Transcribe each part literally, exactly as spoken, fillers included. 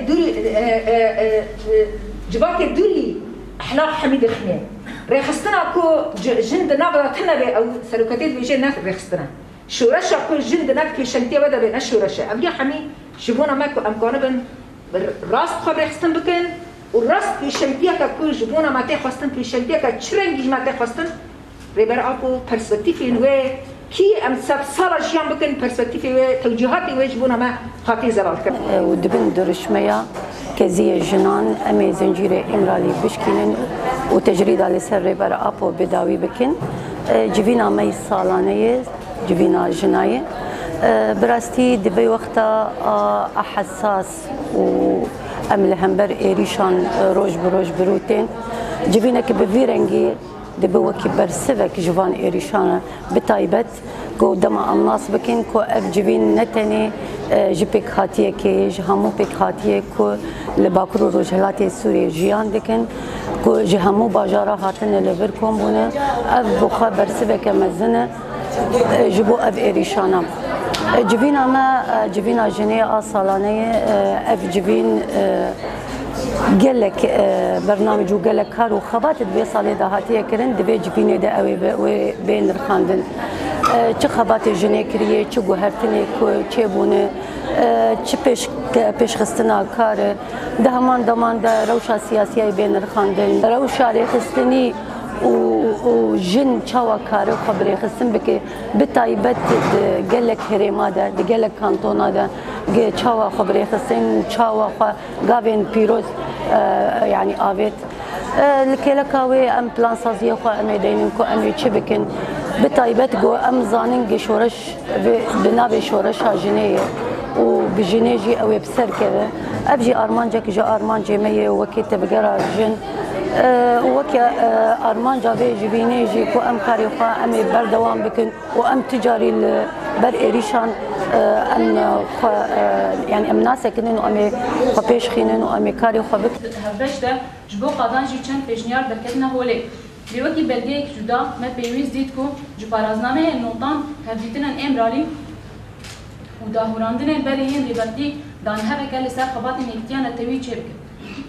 Dûrî, e, e, e, e, civakê dûrî ehlaq hemî dixîne. Rêxistina ku ji-, jin di nav de tune be, ew serokatê dibêje ne rêxistin e. Şoreşa ku jin di nav pêşengtiya we de be ne şoreş e. Ev ya hemî ji bona me ku em kanibin rast xwe bi rêxistin bikin û rast pêşengtiyeke ku ji bona me tê xwestin pêşengtiyeke çi rengî ji me tê xwestin, Rêber Apo perspektîfên wê kî em sed sala jiyan bikin, perspektîfê wê, tewcîhatê wê ji bona me hatiye zelalkirin. Û di bin dirişmeya keziyê jinan em ê zincîrê Îmralî bişkînin û tecrîda li ser Rêber Apo bi dawî bikin. E, civîna me yî salane ye, civîna jina ye. E, bi rastî di vê wexta a, a hesas û em li hember êrîşan, e, roj bi roj birûtên, civînek bi vî rengî dibe wekî bersivek ji van êrîşan e. Bi taybet ku dema em nas bikin ku ev civîn ne tenê, e, ji pêkhatiyekê, ji hemû pêkhatiyê ku li Bakur û Rojhilatê Sûriyê jiyan dikin, ku ji hemû bajara hatine li vir kom bûne, ev bi xwe bersiveke mezin e, e, ji bo ev êrîşana. E, civîna me, e, civîna jinê a salane ye, e, ev civîn, e, Gelek, e, bernamej û gelek kar û xebat di vê salê de hatiye kirin, di vê civînê de ew ê be-, wê bê nirxandin. E, çi xebatê jinê kiriye, çi guhertinê ku çêbûne, e, çi pêş-, pêşxistina kar e, di heman deman de rewşa siyasiyê bê nirxandin. Rewşa rêxistinî û, û jin çawa kare xwe bi rêxistin bike, bi taybet di gelek herêma de, di gelek kantona de, ge-, çawa xwe bi rêxistin, çawa xwe gavên pîroz, e, yanî avêt. E, li kêleka wê em plansaziya xwe em ê deynin ku em ê çi bikin. Bi taybet ku em zanin ge şoreş vê, bi navê şoreşa jinê ye û bi jinê jî ew ê bi ser keve. Ev jî armancek ji armancê me ye wekî tevgera jin. E, û weke, e, armanca vê civînê jî ku em karê xwe em ê berdewam bikin. û em tu carî li ber êrîşan, e, em xwe, e, yanî em nasekinin û em ê xwe pêş xînin û em ê karê xwe bikin. Hevbeş de ji bo qadan jî çend pêşniyar derketine holê. Lê wekî belgeyek cuda me pêwîst dît ku ji paraznameyên notan hevdîtinên Îmralî û dahûrandinên berê yên Rêbertî danheveke li ser xebatên Yekîtiya Netewî çêbikin.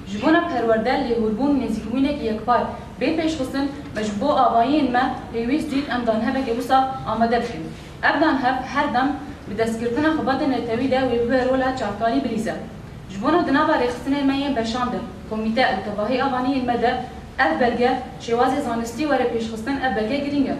Ji bona perwerde, lêhûrbûn, nêzîkbûnekî yekpar bê pêşxistin, me ji bo avahiyên me pêwîst dît em danhevekê wisa amade bikin. Ev danhev her dem bi destgirtina xebatên netewî de wê bibe rola çavkanî bilîze. Ji bona di nava rêxistinên me yên berşan de, komîte û tevahî avaniyên me de ev belge şêwazê zanistî were pêşxistin, ev belge girîng e.